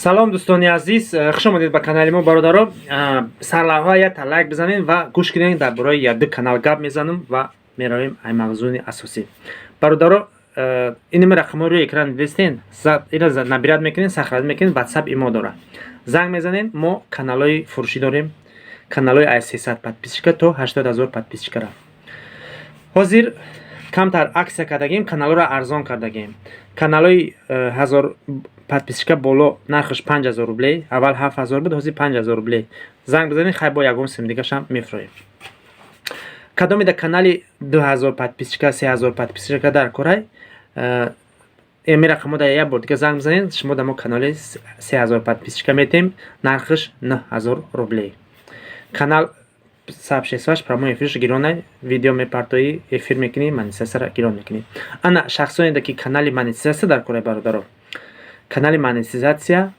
Салом, дӯстони азиз, хуш омадед ба канали мо, бародаро. Сарлавҳа якта лайк бизанед ва гӯш кунед, дар бораи як-ду канал гап мезанам ва меравем ай мавзӯи асосӣ. Бародаро, инами рақамҳои рӯи экран дидестен, ина набирать мекунед, сохранить мекунед, WhatsApp, имо дорад, занг мезанед. Мо каналҳои фурӯшӣ дорем, каналҳои аз 300 подписчика то 80 000 подписчикара. Ҳозир камтар акция кардагем, каналҳоро арзон кардагем. Каналҳои 1000 подписчика боло нархаш 5000 рублей, аввал 7000 буд, ҳозир 5000 рублей. Занг бизанед, хай, бо ягон сим дигашам мефурӯем. Кадоме да канали 2000 подписчика, 3000 подписчика дар корай, эми рақамҳо да як бор дига занг бизанед. Шумо да мо канали 3000 подписчика метем, нархаш 9000 рублей. Канал сообществоаш, прямой эфирш гиронай, видео мепартоӣ, эфир мекунӣ, монетизатсияра гирон мекунӣ. Ана шахсоне ки канали монетизатсия дар корай, бародаро, канали монетизатсия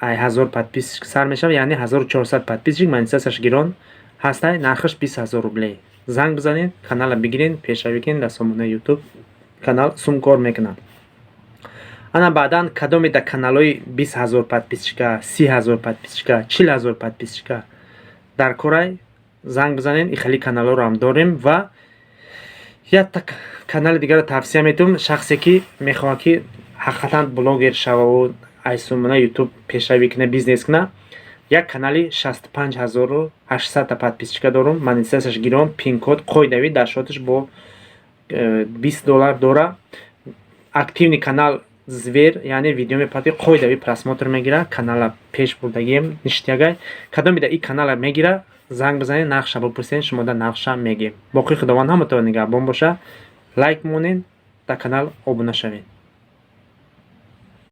ай 1000 подписчик сар мешавад, яъне 1400 подписчик, монетизатсияш гирон ҳастай, нархаш 20 000 рублей. Занг бизанед, канала бигиред, пешравӣ кунед дар сомонаи Ютуб, канал сум кор мекунад. Ана баъдан кадоме да каналҳои 20 000 подписчика, 30 000 подписчика, 40 000 подписчика дар корай, занг бизанед, и хеле каналҳоро ҳам дорем. Ва якта канали дигарро тавсия метавам: шахсе ки мехоҳад, ки ҳақиқатан блогер шававу ай сомонаи Ютуб пешравӣ куна, бизнес куна, як канали 65 800-та подписчика дорум, монетизатсияш гирон, пин-код қоидавӣ дар шоташ бо 20 доллар дора, активный канал, зверь, яъне видео мепартои, қоидавӣ просмотр мегира, канала пеш бурдагием, ништягай. Кадоме да и канала мегира, занг бизанед, нархша бипурсед, шумо да нархша мегем. Боқӣ Худованд ҳаматон нигаҳбон боша. Лайк монед, дар канал обуна шавед.